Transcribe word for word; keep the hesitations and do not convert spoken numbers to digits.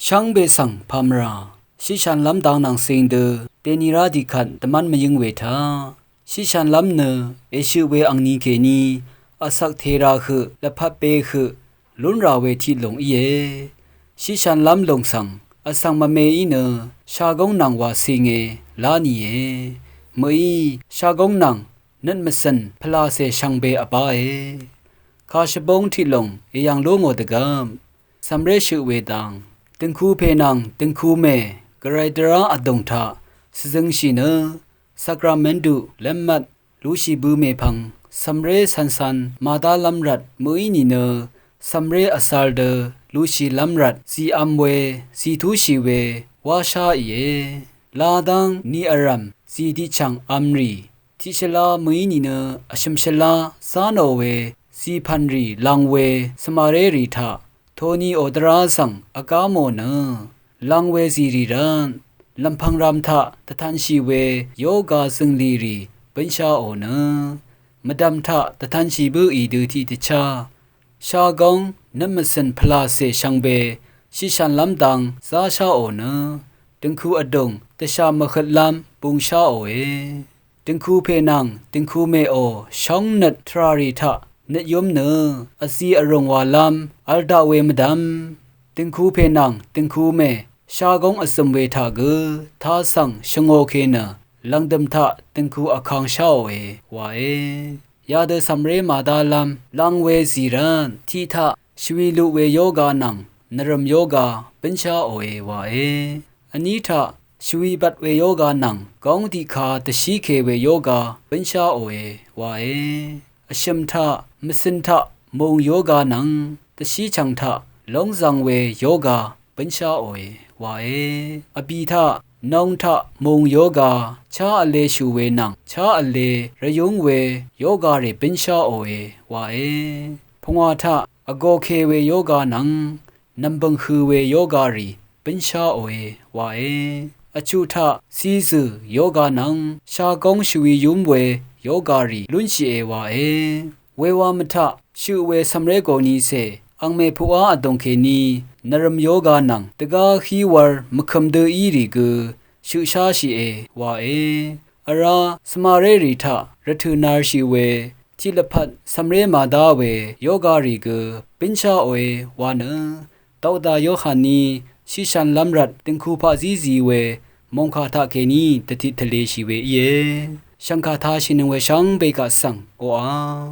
Shvngbe svng pàmvrà shiqshànlv́m dang nvng cing dø dènìrá dìkvt dvmv́n mvyǿng we taq, shiqshànlv́m nø èshøq we angni kèní vsvk tera høq lvpat be høq lúnrà we tiqlùng íe. Shiqshànlv́m lùng svng vsvng mvmeí nø shagóng nvng wàcìnge lá nìe. Mø̀í shagóng nvng nøt mvcø̀n pvlàcè shvngbe vbáe. Kàshvbóng tiqlùng èyv̀ng lú ngò dvgvp cv̀mré shøq we dang, dø̀ngku pè nvng dø̀ngku mè gvray dvrá vdùng taq shvzøngshì nø, sakramentu lv́mvt lushì bø mèpvng cv̀mré cv̄ncv̄n màdálv́m rvt mø̀í nìnø, cv̀mré vcār dø lushìlv́m rvt zìv̄m we, zìtúshì we wáshá ìe. Ladv́ng ni vrv̀m zìdiqchv̀ng v̄mrì, tiqshvlá mø̀í nìnø vshø̀m shvlá zá nò we zìpv̀nrì lv̄ng we svmarérì taq toniò dvrá svng vgá mò nø, lv̄ng we zìrì rvt lv̀mpv̄ng ram taq dvtanshì we yoga zø̀nglìrì bǿnsháò nø, mvdv̀m taq dvtanshì bǿì dø tiqdvchá shagóng nøt mvcø̀n pvlàcè shvngbe shiqshànlv́m dang zásháò nø, dø̀ngku vdùng dvshà mvhøtlv́m bungsháòe. Dø̀ngku pè nvng dø̀ngku mèò shóngnøt tvràrì taq nøtyúm nø, vzi vrùng wàlv́m v̄l daq we mvdv̀m, dø̀ngku pè nvng dø̀ngku mè shagóng vzø̀m we taq gø tasv̀ng shvngōke nø, lv̀ngdø̀m taq dø̀ngku vkang sháòe wae. Yadø cv̀mré màdálv́m lv̄ng we zì rvt, tiq taq shvwi luq we yoga nvng nvrø̀m yoga bǿnsháòe wae. Vní taq shvwi bvt we yoga nvng góng tiqka dvshíke we yoga bǿnsháòe wae. Vshø̀m taq mvcø̀n taq mùng yoga nvng dvshíchv̀ng taq lóngzv̄ng we yoga bǿnsháòe wae. Vbì taq nōng taq mùng yoga chá vlē shù we nvng chá vlē rvyúng we yogarì bǿnsháòe wae. Pungwà taq vgōke we yoga nvng nv̀mbø̀ng hø we yogarì bǿnsháòe wae. Vchuq taq cizø̀ yoga nvng shagóng shvwi yúm we yogarì lúnshìe wae. Wewa mvtaq shøq we cv̀mré gònicè angmè puqá vdùng kèní nvrø̀m yoga nvng dvgá hí wv̄r mvkø̀m dø írì gø shøqsháshìe wae. Vrá svmarérì taq rvtø̀ narshì we tiq lvpat cv̀mré màdá we yogarì gø bǿnsháòe wa nø, Dokta Yohaní shiqshànlv́m rvt dø̀ngku paqzí zi we mòngkà taqkèní dvtit tvleshì we íe. Shv̀ngkà tashìnøng we shvngbe kaq svng oqà